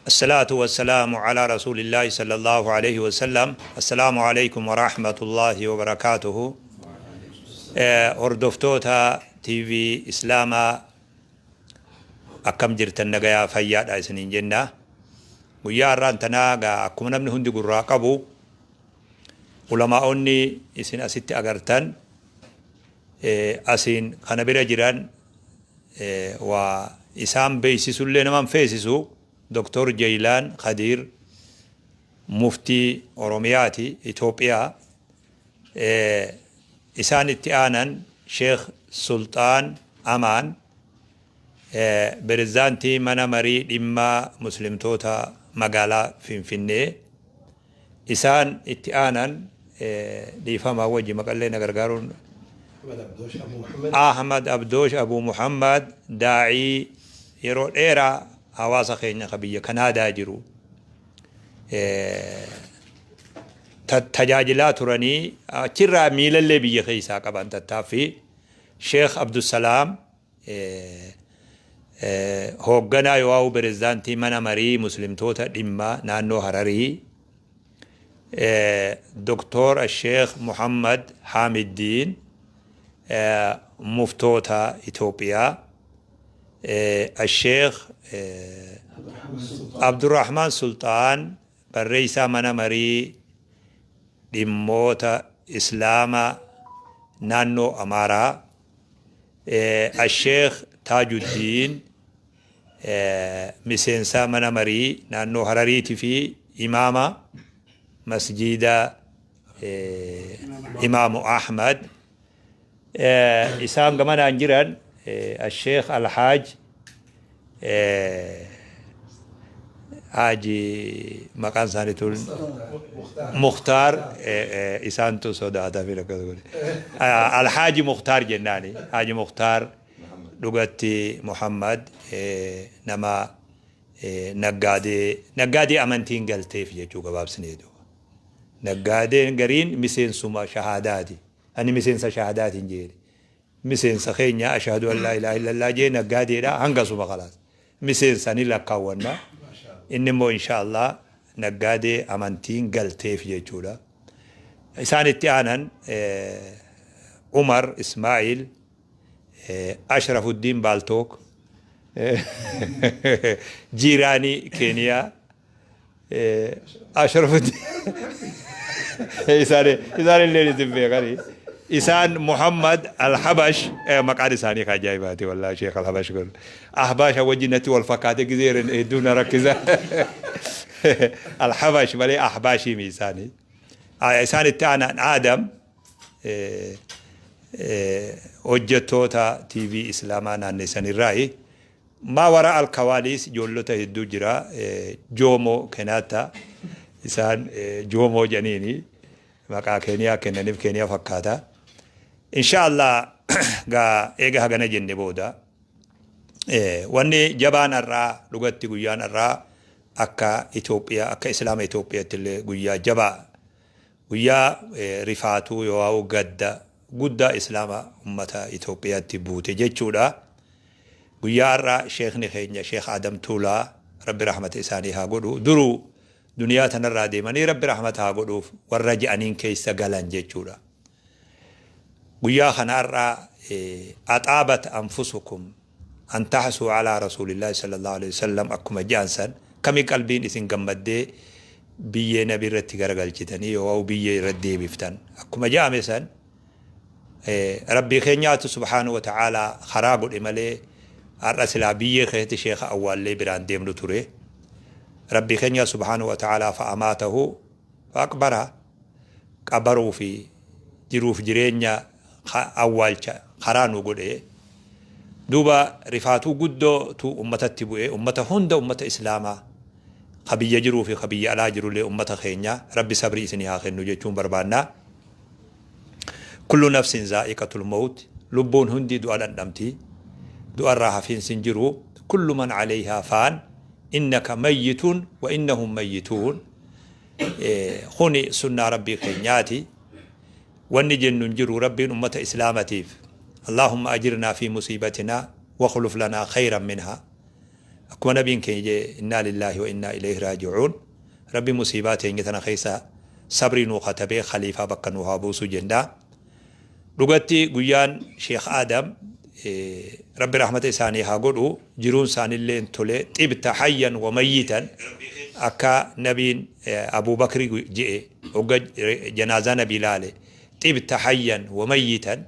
الصلاة والسلام على رسول الله صلى الله عليه وسلم. السلام عليكم ورحمة الله وبركاته. Hordoftoota TV Islaamaa, akkam jirtan? Nagayaa, fayyaadha isiniin jenna. Guyyaa har'aan tanaa gaa akkuma namni hundi gurraa qabu, ulamaa'onni isin asitti agartan, asiin kana bira jiran, waa isaan beeksisullee naman feesisu, Dr. Jeylaan Khadiir, muftii Oromiyaati Itoophiyaa. Isaan itti aanan Sheekh Sulxaan Amaan, pirezidaantii mana marii dhimma muslimtoota magaalaa Finfinnee. Isaan itti aanan, dhiifamaa wajji maqallee na gargaaruun, Ahmad Abdoosh Abu Muhammad, daa'ii yeroo dheeraa hawaasa keenya ka biyya Kanaadaa jiru tajaajilaa turanii, achirraa miilallee biyya keessaa qaban tattaaffii. Sheekh Abdusalaam, hoogganaa yoo'aa'u pirezidaantii mana marii muslimtoota dhimma naannoo Hararii. Doktor Sheekh Muhammad Hamiddiin, muftoota Itoophiyaa. Sheekh Abdurrahman Sultaan, barreessaa mana marii dhimmoota Islaama naannoo Amaaraa. Sheekh Taajuddiin, miseensa mana marii naannoo Harariitii fi imaama masjiida Imaamu Ahmad. Isaan gamanaan jiran Sheekh Alhaaj Haaji, maqaan isaanii tun Mukhtaar, isaantu sodaata fi akkas godhe. Alhaaji Mukhtaar jennaani. Haaji Mukhtaar dhugatti Muhammad, nama naggaadee, naggaadee amantiin galteef jechuu gabaabsinee duuba. Naggaadeen gariin miseensuma shahaadaati. Ani miseensa shahaadaatiin jeeni. Miseensa keenya ashhadu an laa ilaaha illallah jee naggaadeedha hangasuma khalaas. Miseensa ni lakkaawwanna. Inni immoo insha Allah naggaadee amantiin galteef jechuudha. Isaan itti aanan Umar Ismaa'il Ashrafuddin Baaltook, jiiraanii Keeniyaa. Ashrafuddin isaan illee isin beekani. Isaan Muhammad Al-Habash, maqaan isaanii ka ajaa'ibaati wallahi. Sheekh Al-Habash kun Ahbaasha wajjin natti wal fakkaate, gizeerin hedduu na rakkisa. Al-Habash malee Ahbaashii mi isaanii. Isaan itti aanan Aadam, hojjettoota TV Islaamaa naannessanirraayi. Maa wara alkawaaliis ijoollota hedduu jira. Joomoo Kenaatta, isaan Joomoo jedhaniini maqaa Keeniyaa kennaniif, Keeniyaa fakkaata. Insha Allah gaa eega hagana jenne booda, wanni jabaan har'aa dhugatti guyyaan har'aa akka Itoophiyaa, akka Islaama Itoophiyaatti illee guyyaa jabaa, guyyaa rifaatuu yoo gadda guddaa Islaama ummata Itoophiyaatti buute jechuudha. Guyyaa har'aa sheekni keenya Sheekh Adam Tuulaa, Rabbi rahmata isaanii haa godhu, duruu duniyaa tanarraa deemanii Rabbi rahmata haa godhuuf warra je'aniin keessa galan jechuudha. Guyyaa kana har'aa axaabat anfusukum an taxsuu alaa rasuulillaahi sallallahu alaihi wasallam akkuma je'an san, kami qalbiin isin gammaddee biyyee nabi irratti garagalchitanii yoo biyyee irratti deebiftan akkuma je'ame san, Rabbii keenyaatu subhaanahu wa ta'aalaa karaa godhe malee har'a silaa biyyee keessatti sheeka awwaallee biraan deemnu ture. Rabbii keenya subhaanahu wa ta'aalaa fa'amaatahu fa'aqbara qabaruu fi jiruuf jireenya awwaalcha karaa nu godhe. Duuba rifaatuu guddootu ummatatti bu'e, ummata hunda, ummata Islaamaa ka biyya jiruu fi ka biyya alaa jirullee, ummata keenya Rabbi sabrii isinii haa kennu jechuun barbaanna. Kullu nafsin zaa'iqatul mawt, lubbuun hundi du'a dhandhamti. Du'arraa hafiinsi hin jiru. Kullu man alayhaa faan, innaka mayyitun wa innahum mayyituun. Kuni sunnaa Rabbii keenyaati. Wanni jennu hin jiru. Rabbiin ummata Islaamatiif, Allahumma ajirnaa fi musiibatinaa wa khuluf lanaa khayran minhaa. Akkuma nabiin keenya jee, innaa lillaahi wa innaa ilayhi raaji'uun. Rabbi musiibaa teenya tana keessa sabrii nuu katabee khaliifaa bakka nuu haa buusu jenna. Dhugatti guyyaan Sheekh Aadam, Rabbi rahmata isaanii haa godhu, jiruun isaanillee tole, xibta hayyan wa mayyitan, akka nabiin Abuu Bakri je'e hogga janaazaa nabii laale, xibta hayyan wa mayyitan.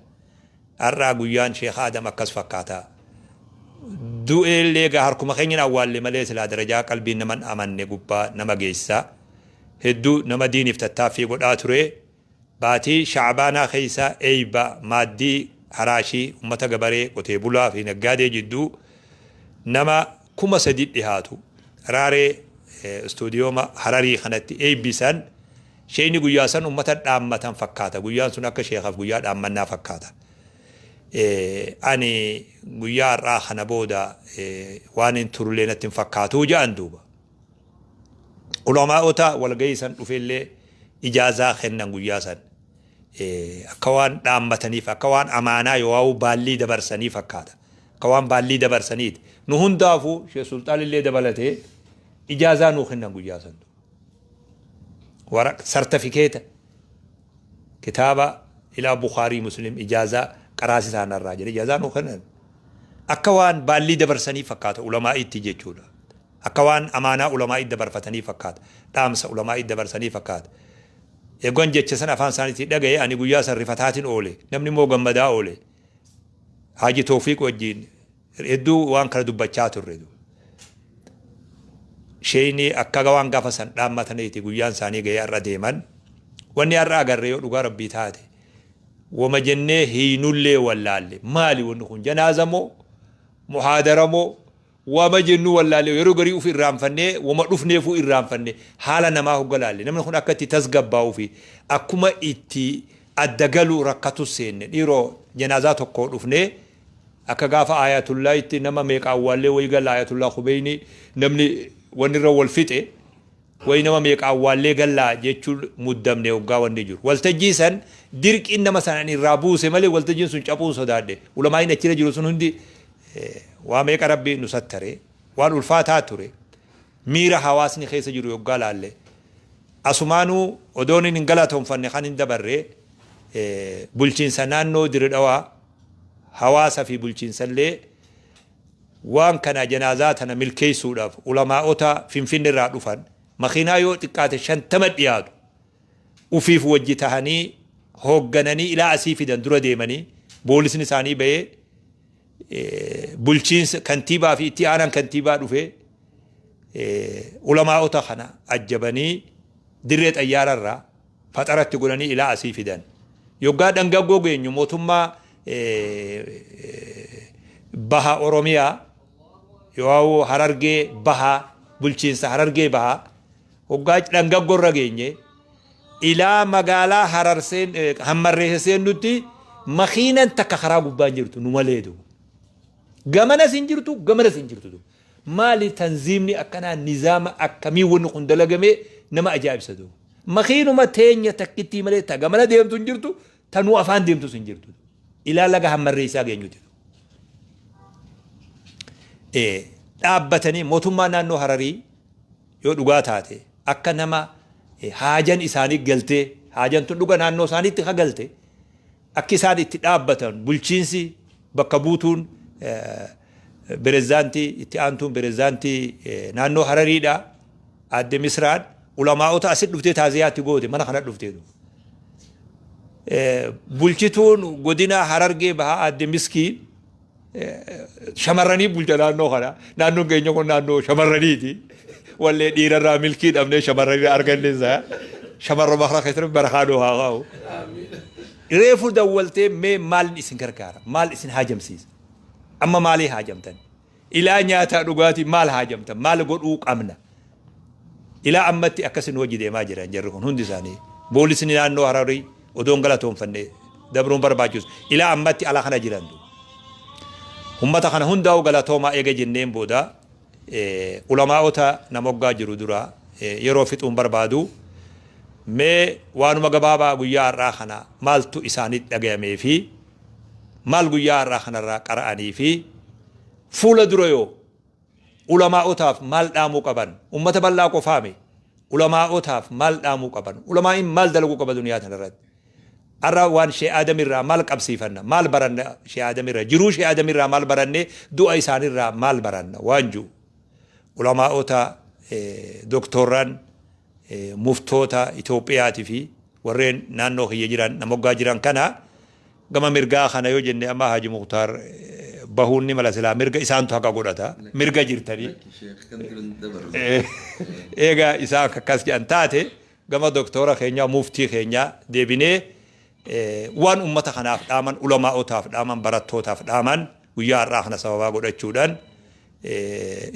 Har'aa guyyaan Sheekh Aadam akkas fakkaata. Du'eellee egaa harkuma keenyan awwaalle malee silaa darajaa qalbiin naman amanne gubbaa nama geessa. Hedduu nama diiniif tattaaffii godhaa ture. Baatii Sha'baanaa keessa eeyba maaddii haraashii ummata gabaree, qotee bulaa fi naggaadee jidduu nama 3000 dhihaatu Raaree istuudiyooma Hararii kanatti eeybisan. Sheeyni guyyaa san ummata dhaammatan fakkaata. Guyyaan sun akka sheekhaaf guyyaa dhaammannaa fakkaata. Ani guyyaa har'aa kana booda waan hin turullee natti hin fakkaatuu ja'an duuba. Ulamaa'ota walgahii san dhufellee ijaazaa kennan guyyaa san. Akka waan dhaammataniif, akka waan amaanaa yoo'aa'uu baallii dabarsanii fakkaata. Akka waan baallii dabarsaniiti. Nu hundaafuu Sheekh Sulxaanillee dabalatee ijaazaa nuu kennan guyyaa san. Waraq sartafikeeta kitaaba ilaa Bukhaarii Muslim ijaazaa qaraasisaa narraa jedhe ijaazaa nuu kennan. Akka waan baallii dabarsanii fakkaata ulamaa'itti jechuudha. Akka waan amaanaa ulamaa'itti dabarfatanii fakkaata. Dhaamsa ulamaa'itti dabarsanii fakkaata. Eegwan jecha san afaan isaaniitii dhagaye, ani guyyaa san rifataatiin oole. Namni immoo gammadaa oole. Haaji Toofiiq wajjin hedduu waan kana dubbachaa turre. Sheeyni akka waan gaafa san dhaammataniiti guyyaan isaanii gahee har'a deeman. Wanni har'a agarre yoo dhugaa Rabbii taate, wama jennee hiinullee wallaalle. Maali wanni kun, janaaza moo muhaadara moo? Wama jennuu wallaalle. Yeroo garii uf irraanfannee, wama dhufneefuu irraanfanne. Haala namaa hogga laalle, namni kun akka itti tasgabbaa'uu fi akkuma itti adda galu rakkatus seenne. Dhiiroo, janaazaa tokko dhufnee akka gaafa Ayatullaahitti nama meeqa awwaallee wayii galla, Ayatullah Khumeyni namni wanni irra wal fixe wayi, nama meeqa awwaallee gallaa jechuun muddamne. Hoggaa wanni jiru waltajjii san dirqiin nama sanan irraa buuse malee waltajjiin sun cabuun sodaadhe. Ulamaa'iin achirra jiru sun hundi waa meeqa Rabbi nu sattare. Waan ulfaataa ture. Miira hawaasni keessa jiru yoggaa laalle, asumaanuu odoon hin galatoonfanne kan hin dabarre bulchiinsa naannoo Dire Dhawaa, hawaasa fi bulchiinsallee, waan kana janaazaa tana milkeessuudhaaf ulamaa'ota Finfinne irraa dhufan makiinaa yoo xiqqaate 50 dhiyaatu ufiif wajji tahanii hooggananii ilaa asii fidan, dura deemanii, boolisni isaanii bahee, bulchiinsa kantiibaa fi itti aanaan kantiibaa dhufee ulamaa'ota kana ajjabanii dirree xayyaararraa faxaratti godhanii ilaa asii fidan. Yoggaa dhangaggoo geenyu, mootummaa baha Oromiyaa yoo Harargee Bahaa, bulchiinsa Harargee Bahaa, hoggaa dhangaggoo irra geenye, ilaa magaalaa Harar seen Hammarreessa seennutti makiinan takka karaa gubbaa hin jirtu nu malee duuba. Gamanas hin jirtu, gamanas hin jirtu duuba. Maali tanziimni akkanaa, nizaama akkamii wanni kun dalagamee nama ajaa'ibsa duuba. Makiinuma teenya takkittii malee ta gamana deemtu hin jirtu, ta nu afaan deemtus hin jirtu. Ilaa laga Hammarreessaa geenyuti. Dhaabbatanii mootummaa naannoo Hararii yoo dhugaa taate akka nama haajan isaanii galtee, haajan tun dhuga naannoo isaaniitti ka galte, akki isaan itti dhaabbatan, bulchiinsi bakka buutuun pirezidaantii, itti aantuun pirezidaantii naannoo Harariidha, aadde Misraan, ulamaa'ota asit dhuftee taaziyaatti goote, mana kana dhuftee, bulchituun godina Harargee Bahaa aadde Miskii, shamarranii bulcha naannoo kana. Naannoon keenya kun naannoo shamarraniiti. Wallee dhiirarraa milkii dhabnee shamarranii arganne isaa. Shamarra makra keessatti barakaa nuu haa kaa'u. Reefu dawwaltee, mee maal isin gargaara? Maal isin haajamsiisa? Amma maalii haajamtan? Ilaa nyaataa dhugaatii maal haajamtan? Maal godhuu qabna? Ilaa ammatti akkasin hojii deemaa jiran jarri kun hundi isaanii. Boolisni naannoo Hararii odoon galatoonfanne dabruun barbaachisu. Ilaa ammatti ala kana jiran. Ummata kana hundaa'u galatoomaa eega jenneen booda, ulamaa'ota namoggaa jiru dura yeroo fixuun barbaadu, mee waanuma gabaabaa guyyaa har'aa kana maaltu isaanitti dhagayamee fi maal guyyaa har'aa kanarraa qara'anii fi fuula dura yoo Ulamaa'otaaf maal dhaamuu qaban? Ummata bal'aa qofaami. Ulamaa'otaaf maal dhaamuu qaban? Ulamaa'iin maal dalaguu qaba duniyaa tanarratti? Har'a waan Shee Aadam irraa maal qabsiifanna? Maal baranna Shee Aadam irraa? Jiruu Shee Aadam irraa maal baranne? Du'a isaanirraa maal baranna? Waan jiru. Ulamaa'ota, doktorran, muftoota Itoophiyaatii fi warreen naannoo kiyya jiran namoggaa jiran kana gama mirgaa kana yoo jenne, amma Haji Muktaar bahuun ni mala, silaa mirga isaantu haqa godhata. Mirga jirtanii. Egaa isaan akkas jedhan taate, gama doktora keenyaa, muftii keenyaa deebinee waan ummata kanaaf dhaaman, ulamaa'otaaf dhaaman, barattootaaf dhaaman guyyaa har'aa kana sababaa godhachuudhaan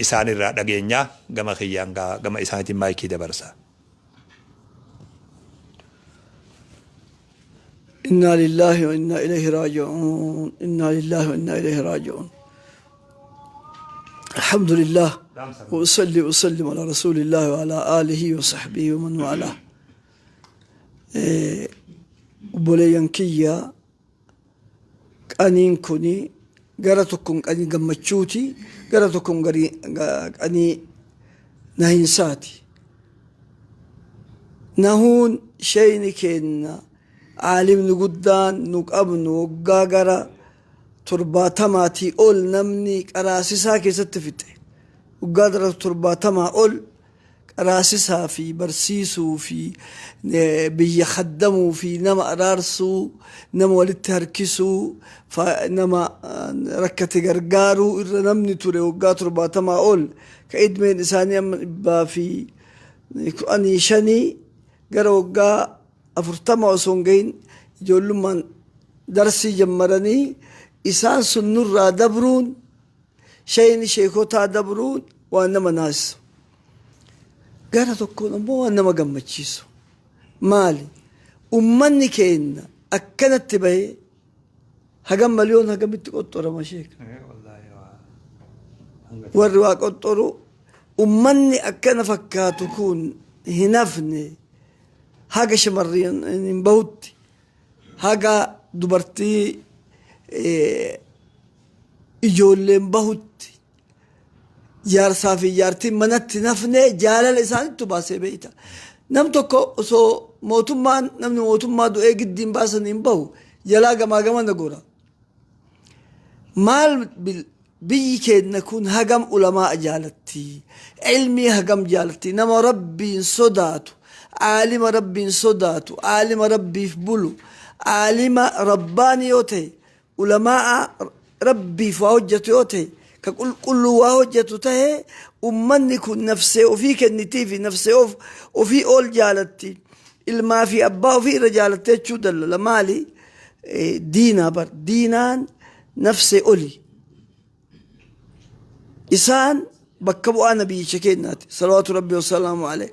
isaanirraa dhageenyaa gama kiyyaan gama isaaniitiin maayikii dabarsa. إنا لله وإنا إليه راجعون، إنا لله وإنا إليه راجعون. الحمد لله وأصلي وأسلم على رسول الله وعلى آله وصحبه ومن والاه. Obboleeyyan kiyya, qaniin kuni gara tokkoon qanii gammachuuti, gara tokkoon qanii nahinsaati. Nahuun sheyni keenna, aalimni guddaan nu qabnu, waggaa gara 70-tii ol namni qaraasisaa keessatti fixe, waggaa gara 70 ol qaraasisaa fi barsiisuu fi biyya kaddamuu fi nama araarsuu, nama walitti harkisuu, nama rakkate gargaaruu irra namni ture waggaa 70 ol, ka idmeen isaanii amma 115, gara waggaa 40 osoo hin gahin ijoollummaan darsii jammaranii, isaan sun nurraa dabruun, shayni sheekotaa dabruun waan nama naasisu. Gara tokkoon ammoo waan nama gammachiisu. Maali? Ummanni keenya akkanatti bahee hagam miliyoon hagamitti qoxxorama, sheeka? Warri waa qoxxoru ummanni akkana fakkaatu kun hin hafne. Haga shamarri hin bahutti, haga dubartii, ijoolleen bahutti, jaarsaa fi jaartiin manatti hin hafne, jaalala isaanittu baasee beeyta. Nam tokko osoo mootummaan, namni mootummaa du'ee giddiin baasan hin bahu, jalaa gamaa gamana gora. Maal, biyyi keenya kun hagam ulamaa jaalatti, ilmii hagam jaalatti, nama Rabbiin sodaatu, aalima Rabbiin sodaatu, aalima Rabbiif bulu, aalima rabbaani yoo ta'e, ulamaa Rabbiif waa hojjetu yoo ta'e, ka qulqulluu waa hojjetu ta'e, ummanni kun nafsee ofii kennitii fi nafsee ofii ol jaalatti, ilmaa fi abbaa ofii irra jaalatte jechuu dallala. Maali? Diinaa bar, diinaan nafsee oli. Isaan bakka bu'aa nabiyyicha keenyaati, salawaatu Rabbi wasalaamu alayhi.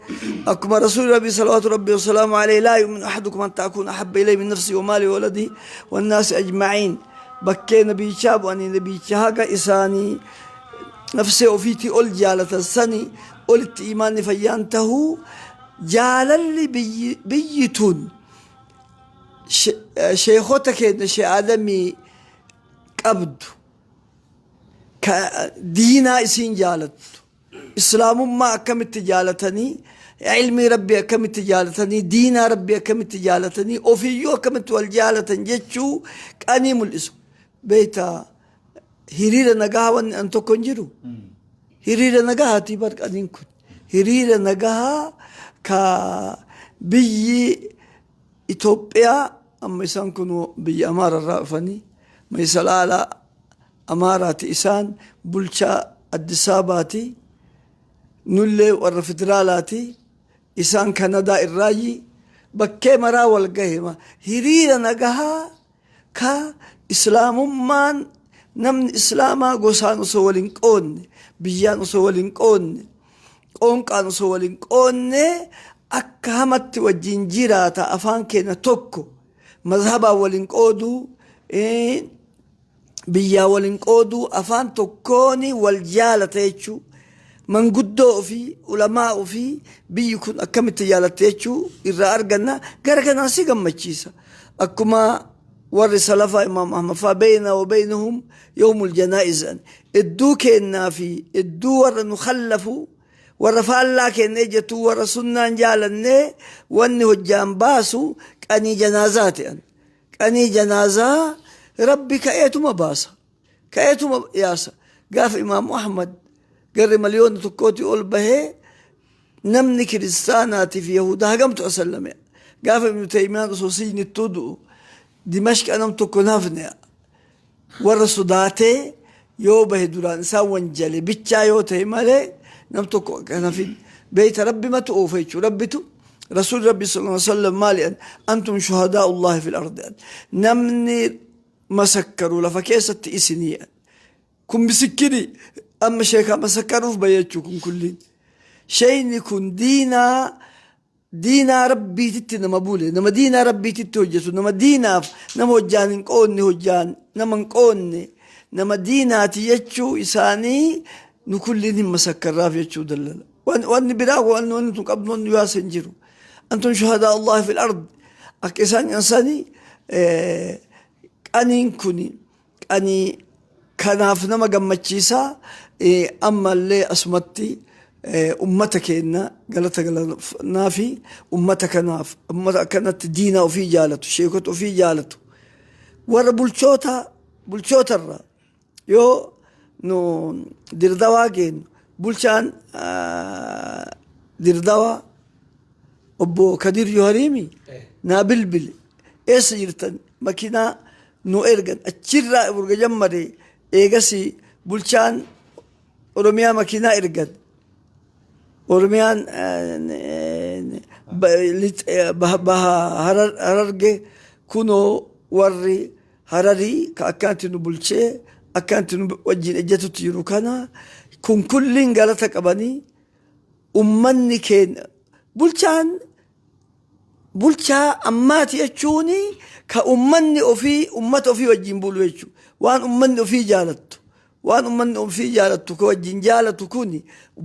Akkuma rasuuli Rabbi, salawaatu Rabbi wasalaamu alayhi, "لا يؤمن أحدكم حتى أكون أحب إليه من نفسه وماله وولده والناس أجمعين." Bakkee nabiyyichaa bu'anii, nabiyyicha haga isaanii nafsee ofiitii ol jaalatan sani olitti imaanni fayyaan tahuu jaalalli biyyi tun sheekota keenya, Shee Aadamii qabdu, ka diinaa isiin jaalattu, Islaamummaa akkamitti jaalatanii, ilmii Rabbii akkamitti jaalatanii, diinaa Rabbii akkamitti jaalatanii, ofiiyyuu akkamitti wal jaalatan jechuu qanii mul'isu. Beeyta, hiriira nagaa wanni an tokko hin jiru. Hiriira nagahaatii bar qaniin kun. Hiriira nagahaa ka biyyi Itoophiyaa amma isaan kun biyya Amaararraa dhufanii, Mayisalaalaa Amaaraati, isaan bulchaa Addis Ababaati, nullee warra federaalaati, isaan Kanadaa irraayyi, bakkee maraa wal gahe. Hiriira nagahaa ka Islaamummaan, namni Islaamaa gosaan osoo wal hin qoodne, biyyaan osoo wal hin qoodne, qoonqaan osoo wal hin qoodne akka hamatti wajjin jiraata. Afaan keenya tokko, mazhabaan wal hin qooduu, biyyaa wal hin qooduu, afaan tokkoon wal jaalata jechuu, manguddoo ofii, ulamaa ofii biyyi kun akkamitti jaalatte jechuu irraa arganna. Gara kanaan si gammachiisa. Akkuma warri salafaa, Imaam Ahmad faa, "بيننا وبينهم يوم الجنائز" Idduu keennaa fi idduu warra nu khallafu, warra faallaa keenya ejjetu, warra sunnaan jaalannee wanni hojjaan baasu qanii janaazaa ta'an. Qanii janaazaa Rabbi ka'eetuma baasa. Ka'eetuma yaasa. Gaafa Imaamu Ahmad garri 1,000,000 ol bahee, namni kiristaanaatii fi Yahudaa hagamtu asallame. Gaafa Ibnu Taymiyaan osoo siynittuu du'u, Dimashqa nam tokko nafne. Warra sodaatee yoo bahe duraan isaan wanjale bichaa yoo ta'e malee nam tokko akka hafin. Beeyta, Rabbi matu oofa jechuudha. Rabbitu Rasuul Rabbi sallallahu alaihi wasallam maali? Antum shuhadaa Allahi fil ardi, namni masakkaru lafa keessatti isinii. Kun misikkini amma sheekaa masakkaruuf bahe jechuu. Kun kulliin sheyni kun diinaa, diinaa Rabbiititti nama bule, nama diinaa Rabbiititti hojjetu, nama diinaaf nama hojjaan hin qoonne, hojjaan nama hin qoonne, nama diinaati jechuu isaanii nu kulliin hin masakkarraaf jechuu dallala. Wanni biraa wanni tun qabnu, wanni yaasa hin jiru. Antum shuhadaa Allahi fil ard akka isaan yansanii. Qaniin kuni qanii kanaaf nama gammachiisaa. Ammallee asumatti ummata keenya galata galanaa fi ummata kanaaf, ummata akkanatti diinaa ofii jaalatu, sheekota ofii jaalatu, warra bulchoota, bulchootarra yoo nu Dirdawaa geenyu, bulchaan Dirdawaa obbo Kadir Yohariimi naa bilbile, "Eessa jirtan?" Makiinaa nu ergan. Achirraa urga jammare. Eegasi bulchaan Oromiyaa makiinaa ergan. Oromiyaan baha Hararge kunoo, warri Hararii ka akkanatti nu bulchee, akkanatti nu wajjin ejjetutti jiru kana, kun kulliin galata qabanii. Ummanni keenya bulchaan bulchaa ammaati jechuun ka ummanni ofii ummata ofii wajjin bulu jechuudha. Waan ummanni ofii jaalattu, waan ummanni ofii jaalattu ka wajjin jaalatu kun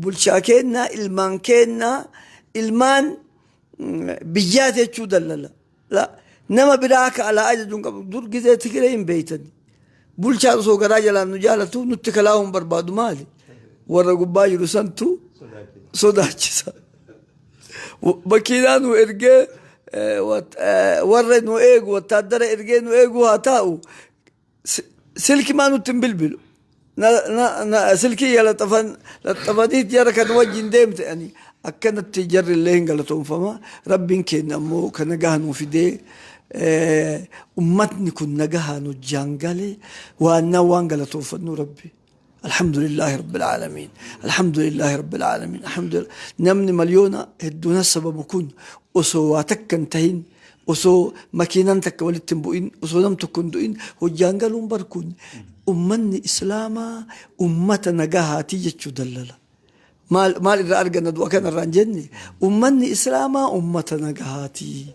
bulchaa keenna, ilmaan keenna, ilmaan biyyaati jechuu dallala. Nama biraa ka alaa ajaju hin qabu. Dur gizee Tigiree hin beeytani. Bulchaan osoo garaa jalaan nu jaalatu nutti kalaa'uu hin barbaadu. Maali? Warra gubbaa jiru santu sodaachisa. Makiinaa nu ergee, warra nu eegu, wattaaddara ergee nu eegu haa taa'u. Silki maa nutti hin bilbilu. Silkii laxafanii jara kan wajjin deemte ani akkanatti jarri illee hin galatoonfama. Rabbiin keenya ammoo kan nagaa nuu fidee, ummatni kun nagahaan hojjaan gale, waan waan galatoonfannu Rabbi. الحمد لله رب العالمين، الحمد لله رب العالمين، الحمد لله. Namni miliyoona hedduun sababu kun osoo waa takka hin tahin, osoo makiinaan takka walitti hin bu'in, osoo nam tokko hin du'in hojjaan galuun barkuun ummanni Islaamaa ummata nagahaatii jechuu dallala. Maal maal irraa arganna du'a kanarraa hin jenne, ummanni Islaamaa ummata nagahaatii.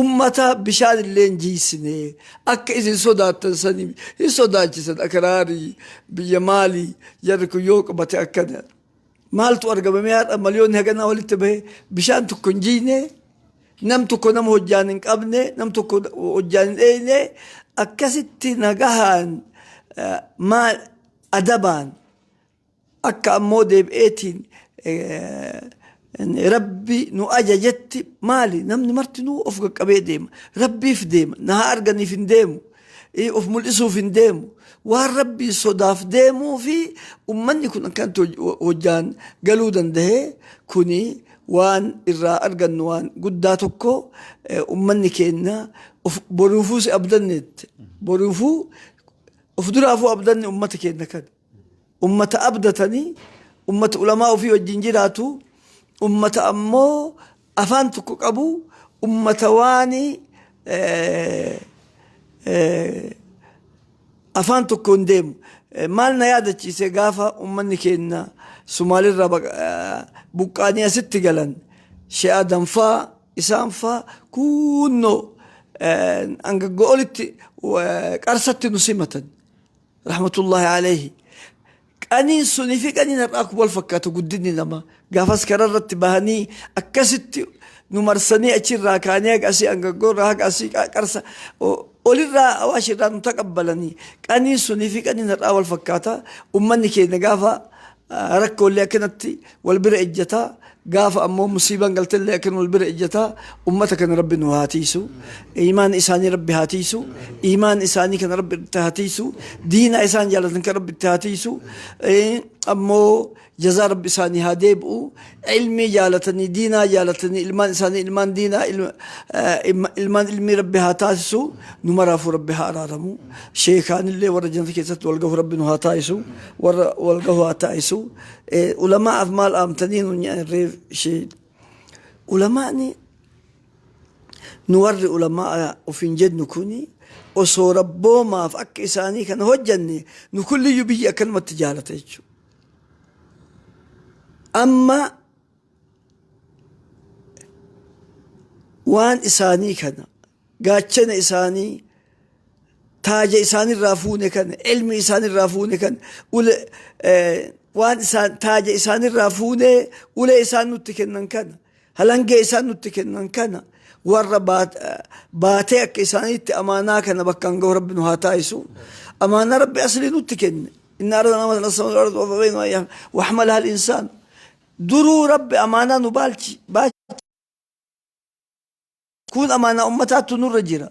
Ummata bishaan illee hin jiisine, akka isin sodaattan sanii hin sodaachisan. Akraarii biyya maalii jarri kun yoo qabate akkana maaltu argama? Mee har'a miliyoonni haganaa walitti bahe, bishaan tokko hin jiine, nam tokko nama hojjaan hin qabne, nam tokko hojjaan hin dheeyne, akkasitti nagahaan maal adabaan akka ammoo deebi'eetiin Rabbi nu ajajetti. Maali, namni martinuu of qaqqabee deema, Rabbiif deema, na haa arganiif hin deemu, of mul'isuuf hin deemu, waan Rabbii sodaaf deemuu fi ummanni kun akkanatti hojjaan galuu danda'e. Kuni waan irraa argannu waan guddaa tokko. Ummanni keenya of boruufuu si abdanneette, boruufuu of duraafuu abdanne. Ummata keenya kana ummata abdatanii, ummata ulamaa ofii wajjin jiraatu, ummata ammoo afaan tokko qabu, ummata waan afaan tokkoon deemu. Maal na yaadachiise, gaafa ummanni keenya Sumaalirraa buqqaanii asitti galan, She'a Danfaa isaan faa kunnoo angaggoo olitti Qarsatti nu simatan, rahmatullahi alayhi. Qaniin sunii fi qaniin har'aa kun wal fakkaatu. Guddinni namaa gaafas kararratti bahanii akkasitti nu marsanii, achirraa kaanii haga asii, angaggoo irraa haga asii Qarsa. Olirraa Awaash irraa nu taqabbalanii qaniin sunii fi qaniin har'aa wal fakkaata. Ummanni keenya gaafa rakkoolee akkanatti wal bira ejjata, gaafa ammoo musiibaan galtellee akkana wal bira ejjata. Ummata kana Rabbi nu haa tiisu, iimaan isaanii Rabbi haa tiisu, iimaan isaanii kana Rabbi itti haa tiisu, diinaa isaan jaalatan kan Rabbi itti haa tiisu. Ammoo jazaa Rabbi isaanii haa deebi'u. Ilmii jaalatanii, diinaa jaalatanii, ilmaan isaanii ilmaan diinaa, ilmaan ilmii Rabbi haa taasisu. Nu maraafuu Rabbi haa araaramu. Sheekaanillee warra jannata keessatti wal gahu Rabbi nu haa taasisu, warra wal gahu haa taasisu. Ulamaa'aaf maal aamtanii nu nyaarreef ishee ulamaani nu warri ulamaa ofiin jennu kuni osoo rabboomaaf akka isaanii kana hojjanne nu kulliyyuu biyyi akkanumatti jaalata jechuudha. Amma waan isaanii kana, gaachana isaanii, taaja isaanirraa fuune kana, ilmi isaanirraa fuune kana, ule waan isaan taaja isaanirraa fuune, ulee isaan nutti kennan kana, halangee isaan nutti kennan kana, warra baatee akka isaaniitti amaanaa kana bakkaan gahu Rabbi nu haa taasisu. Amaanaa Rabbi aslii nutti kenne. إن أردنا مثلا السماء والأرض وفبين وحملها الإنسان. درو رب أمانة نبالتي باش كون أمانة أمتات نور جرا.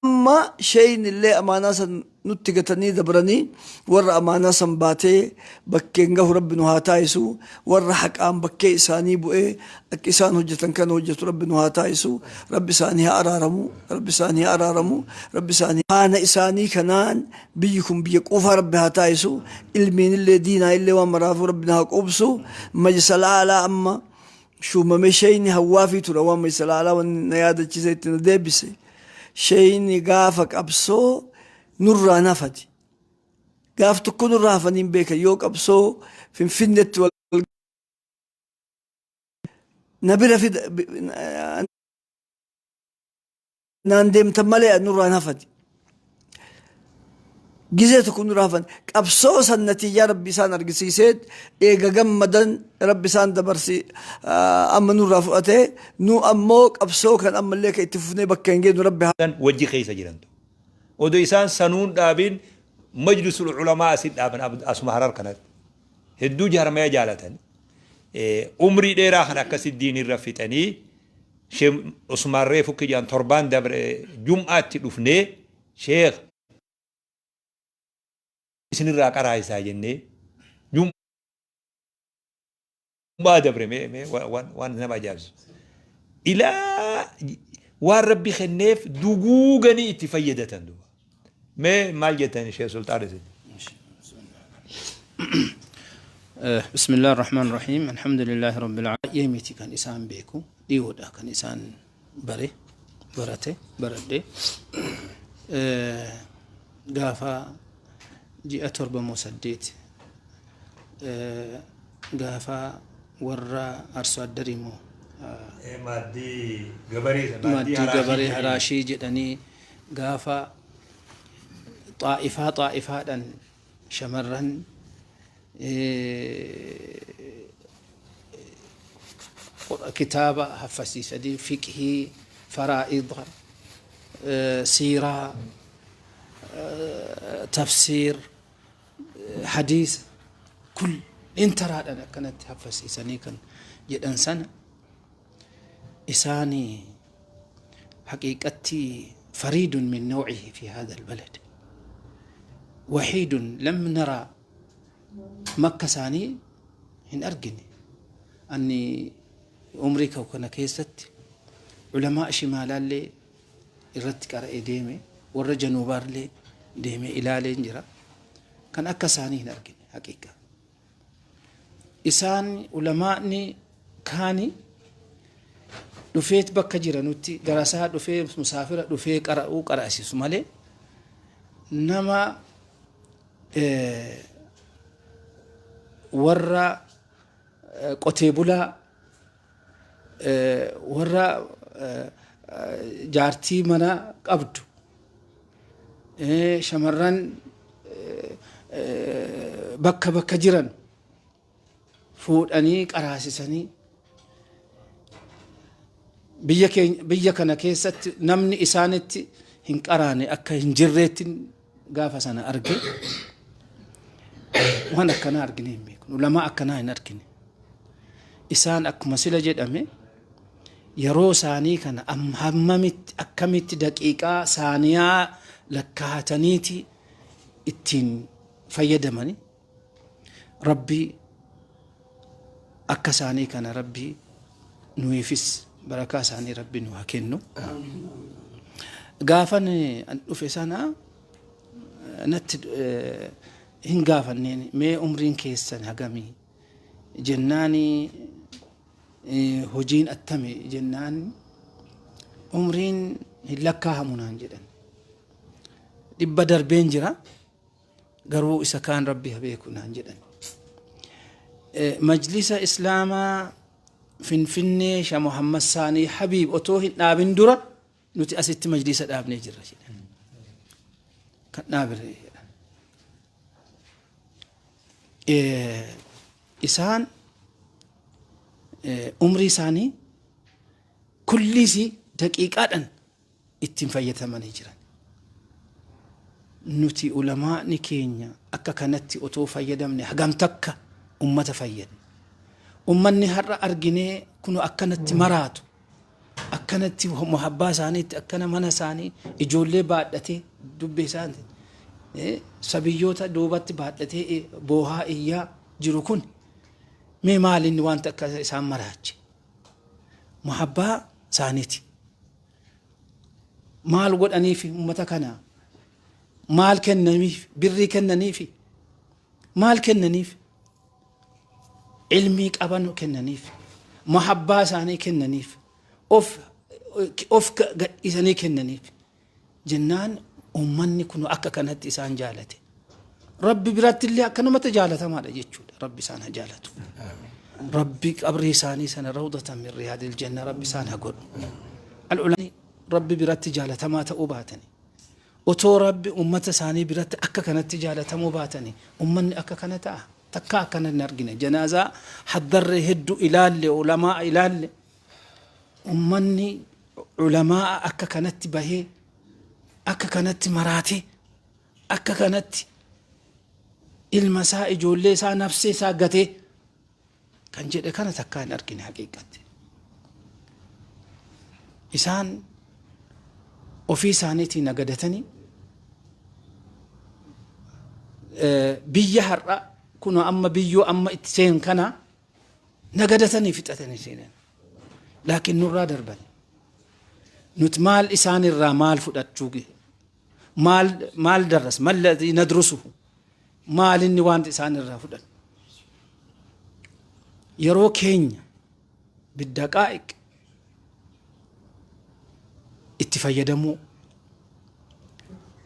أما شيء اللي أمانة سن نتقتني دبرني ور أمانة سن باتي بكينغه رب نهاتايسو، ور حق أم بكي إساني بؤي أك إسان هجة كان هجة رب نهاتايسو. رب ساني أرارمو، رب ساني أرارمو، رب ساني أنا إساني كنان بيكم بيك أوفا رب هاتايسو. المين اللي دينا اللي ومرافو رب نهاك أوبسو. مجلس الأعلى أما شو ما مشيني هوافي ترى وما مجلس الأعلى والنيادة جزيتنا ديبسي شيني قافك أبسو نرى نفتي قاف تكون الرافنين بيك يوك أبسو في فنت وال نبرة في ناندم تملي نرى نفتي جزء تكون رافن أبسوس النتيجة ربي سان أرجسيسيت إيجا جمدا ربي سان دبرسي أما نور رافقته نو أموك أبسو كان أما اللي كيتفني بكين ربي wajji keessa jirantu. Odoo isaan sanuun dhaabin majlisul ulamaa asit dhaaban asuma Harar kanatti. Hedduu jaarmaya jaalatan. Umrii dheeraa kan akkasi diinirra fixanii Sheekh Usmaan Reefu kiyyaan torbaan dabre jum'aatti dhufnee sheekh isinirraa qaraa isaa jennee jum'aa dabre mee waan nama ajaa'ibsu. Ilaa waan Rabbi kenneef duguuganii itti fayyadatan duuba. Mee maal jettan Sheekh Sultaan isin? بسم الله الرحمن الرحيم، الحمد لله رب العالمين. يميتي كان إسان بيكو ديودا كان إسان بري برته بردي gaafa ji'a 7 moo 8 gaafa warra arsoo addarii moo maaddii gabaree maaddii gabaree haraashii jedhanii gaafa xaa'ifaa xaa'ifaadhaan shamarran kitaaba haffasiisanii fiqhii, faraa'ida, siiraa, tafsiir, hadiisa kul intaraadhaan akkanatti haffasiisanii kan jedhan sana isaanii haqiiqatti فريد من نوعه في هذا البلد، وحيد لم نرى مكة ثاني هن أرجني أني عمري كوكنا كيست علماء شمالا اللي irratti qara'ee deeme warra januubaarlee deeme ilaalee jira kan akka isaanii hin argine. Haqiiqa isaan ulamaa'ni kaani dhufeet bakka jiranutti garasaa dhufee musaafira dhufee qara'uu qara'asisu malee nama warra qotee bulaa, warra jaartii mana qabdu, shamarran bakka bakka jiran fuudhanii qaraasisanii. Biyya keenya biyya kana keessatti namni isaanitti hin qaraane akka hin jirreetti gaafa sana arge. Waan akkanaa argine hin beeknu. Ulamaa akkanaa hin argine. Isaan akkuma sila jedhame yeroo isaanii kana hammamitti akkamitti daqiiqaa saaniyaa lakkaa'ataniiti ittiin fayyadamani. Rabbi akka isaanii kana Rabbi nuyiifis barakaa isaanii Rabbi nu haa kennu. Gaafan an dhufe sana natti hin gaafanneen, mee umriin keessan hagamii jennaani, hojiin attami jennaan, umriin hin lakkaahamu naan jedhan. 100 darbeen jira, garuu isa kaan Rabbi haa beeku naan jedhan. Majlisa Islaamaa Finfinnee Sha Muhammad Saanii Habiib otoo hin dhaabin dura nuti asitti majlisa dhaabnee jirra jedhan. Kan dhaabire jedhan. Isaan umrii isaanii kulliisii daqiiqaadhaan ittiin fayyadamanii jiran. Nuti ulamaa'ni keenya akka kanatti otoo fayyadamne hagam takka ummata fayyadna. Ummanni har'a arginee kunu akkanatti maraatu, akkanatti muhabbaa isaaniitti, akkana mana isaanii ijoollee baadhatee, dubbee isaanii sabiyyoota duubatti baadhatee boohaa iyyaa jiru kun mee maalinni wanta akka isaan maraache? Muhabbaa isaaniiti. Maal godhaniif ummata kana? Maal kennaniif? Birrii kennaniif? Maal kennaniif? Ilmii qaban kennaniif, muhabbaa isaanii kennaniif, of gadhiisanii kennaniif jennaan ummanni kun akka kanatti isaan jaalate. Rabbi biratti illee akkanumatti jaalatamaadha jechuudha. Rabbi isaan haa jaalatu. Rabbi qabrii isaanii sana rawdatan min riyaadil janna Rabbi isaan haa godhu. Al'ulaani Rabbi biratti jaalatamaa ta'uu baatani. Otoo Rabbi ummata isaanii biratti akka kanatti jaalatamuu baatani ummanni akka kana ta'a. Takka akkana hin argine. Janaazaa haddarree hedduu ilaalle, ulamaa ilaalle, ummanni ulamaa akka kanatti bahee, akka kanatti maraatee, akka kanatti ilma isaa, ijoollee isaa, nafsee isaa gatee kan jedhe kana takkaa hin argine haqiiqatti. Isaan ofii isaaniitii nagadatanii biyya har'a kunoo amma biyyoo amma itti seen kana nagadatanii fixatanii seenan. Laakiin nurraa darban. Nuti maal isaan irraa maal fudhachuu, maal maal darras malladii nadrusuhu, maal inni wanta isaan irraa fudhan? Yeroo keenya biddaqaa'iq itti fayyadamuu,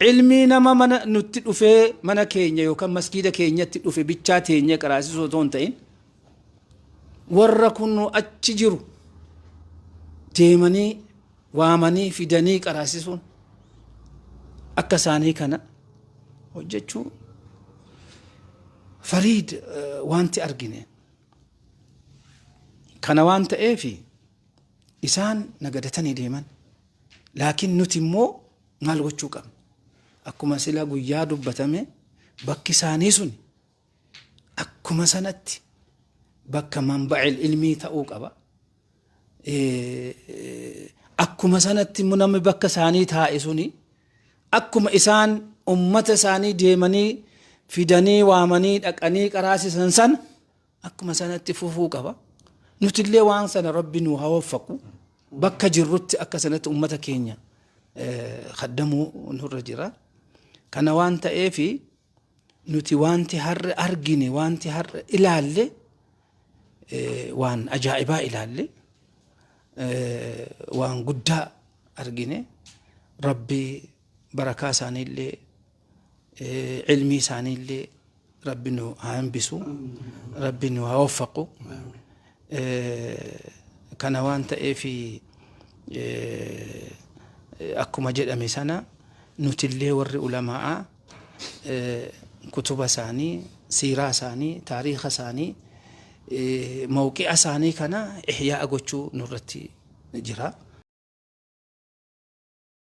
ilmii nama mana nutti dhufee, mana keenya yookaan masgiida keenyatti dhufe bichaa teenyee qaraasisuu otoo hin ta'in, warra kun achi jiru deemanii waamanii fidanii qaraasisuun akka isaanii kana hojjechuu fariid wanti argine kana waan ta'eef isaan nagadatanii deeman. Laakiin nuti immoo maal gochuu qabna? Akkuma sila guyyaa dubbatame, bakki isaanii sun akkuma sanatti bakka manba'il ilmii ta'uu qaba. Akkuma sanatti immoo namni bakka isaanii taa'e suni akkuma isaan ummata isaanii deemanii fidanii waamanii dhaqanii qaraasisan sana akkuma sanatti fufuu qaba. Nutillee waan sana Rabbi nu haa waffaqu. Bakka jirrutti akka sanatti ummata keenya kaddamuu nurra jira. Kana waan ta'eefi nuti wanti har'a argine, wanti har'a ilaalle, waan ajaa'ibaa ilaalle, waan guddaa argine. Rabbi barakaa isaaniillee, ilmii isaaniillee Rabbi nu haa hambisu, Rabbi nu haa waffaqu. Kana waan ta'eefi akkuma jedhame sana nutillee warri ulamaa'aa kutuba isaanii, siiraa isaanii, taariika isaanii, mawqi'a isaanii kana ihyaa'a gochuu nurratti jira.